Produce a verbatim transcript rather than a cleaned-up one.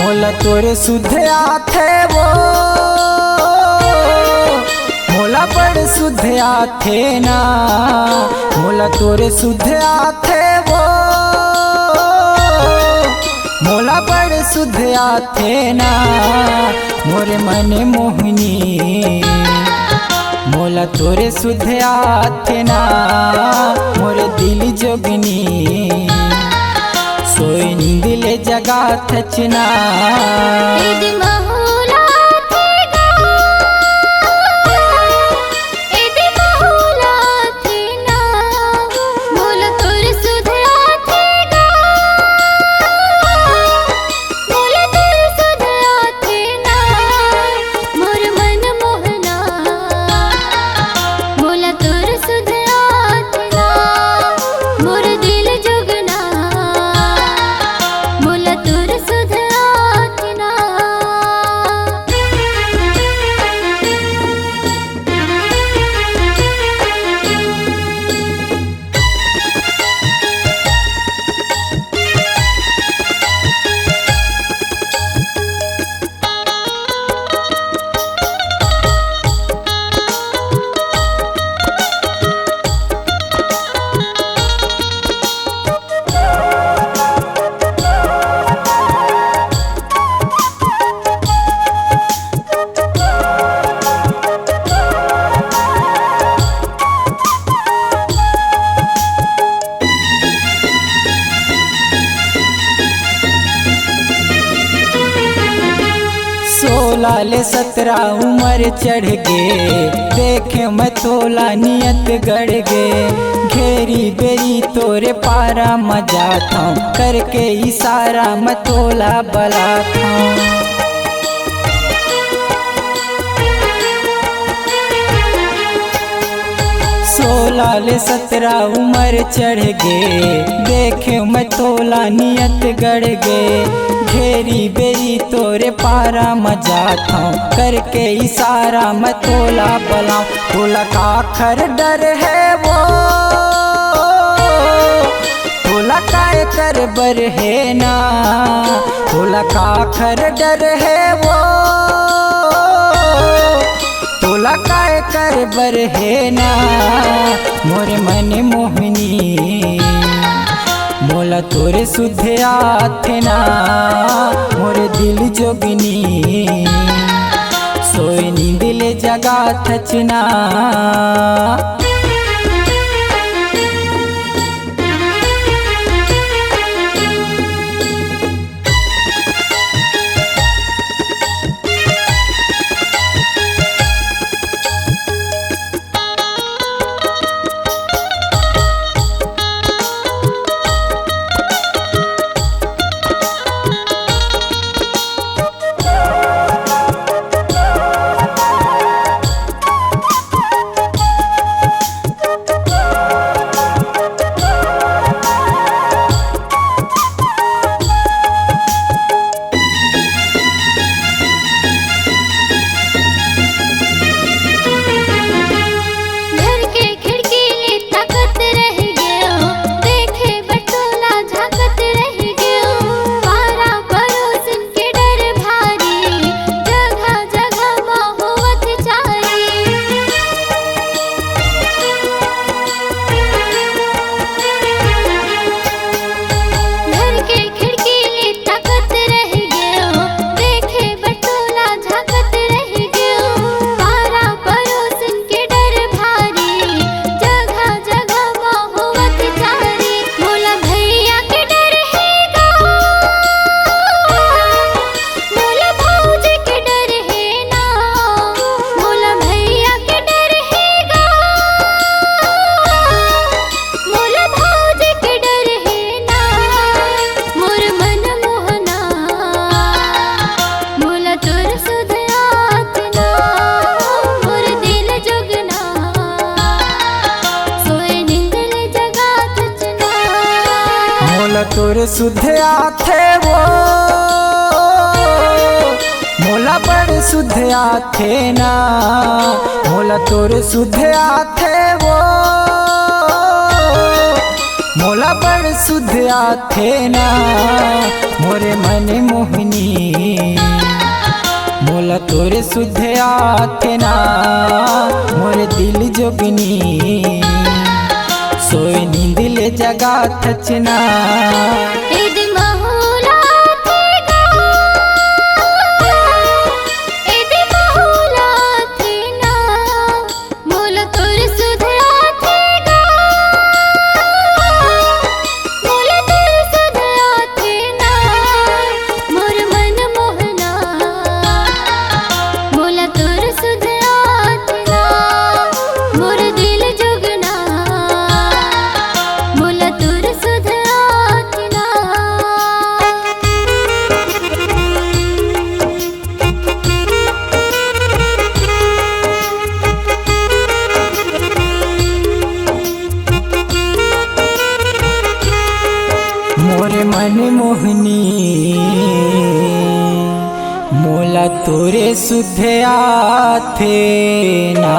मोला तोरे सुध आथे वो, मोला बड़ सुध आथे ना, मोला तोरे सुध आथे वो, मोला बड़ सुध आथे ना, मोरे मन मोहनी। मोला तोरे सुध आथे ना, मोरे दिल जोगनी। सोए नींद ले जगाथच ना। ए दे महुला थे गा, ए दे महुला थे ना, मोला तोरे सुध आथे गा। मोला तोर सुध आथे ना, मोर मन मोहना। मोला तोर सुध आथे ना, मोर दिल जोगना। मोला तोर सुध आथे ना। सोला ले सतरा उमर चढ़ गे, देखे मैं तोला नियत गड़ गे। घेरी बेरी तोरे पारा म जाथौं, करके इशारा मैं तोला बलाथौं। सोला ले सतरा उमर चढ़ गे, देखे मैं तोला नियत गड़ गे। घेरी बेरी तोरे पारा म जाथौं, करके इशारा मैं तोला बलाऊं। तोला काखर डर हे वो, तोला काय कर बर हे ना, तोला काखर डर हे वो, तोला काय कर बर हे ना, मोर मन मोहनी। मोला तोरे सुध आथे ना, मोर दिल जोगनी। सोए नींद ले जगाथच ना। घर के खिड़की ले ताकत रह गेव, देखे बर तोला झांकत रह गेव। पारा परोसिन के डर भारी, जगह जगह म होवत चारी। घर के खिड़की ले ताकत रह गेव, देखे बर तोला झांकत रह गेव। पारा परोसिन के डर भारी, जगह जगह म होवत चारी। मोला भैया के डर हे गा, मोला भौजी के डर हे ना, मोला भैया के डर हे गा, मोला भौजी के डर हे ना, मोर मन मोहना। मोला तोर सुध आथे ना, मोर दिल जोगना। सोए नींद ले जगाथच ना। मोला तोर सुध आथे वो, मोला बड़ सुध आथे ना। मोला तोर सुध आथे वो, मोला बड़ सुध आथे ना, मोरे मन मोहनी। तोरे सुध आथे ना मोर दिल जोगनी, सोए नींद ले जगाथच ना। ए दिल महुला थे गा, ए दिल महुला थे ना, मोला तोर सुध आथे गा, मोला तोर सुध आथे ना, मोर मन मोहना, मोला तोर सुध आथे ना, मोर दिल जोगना, मोला तोर सुध आथे ना। मोरे मन मोहनी, मोला तोरे सुध आथे ना।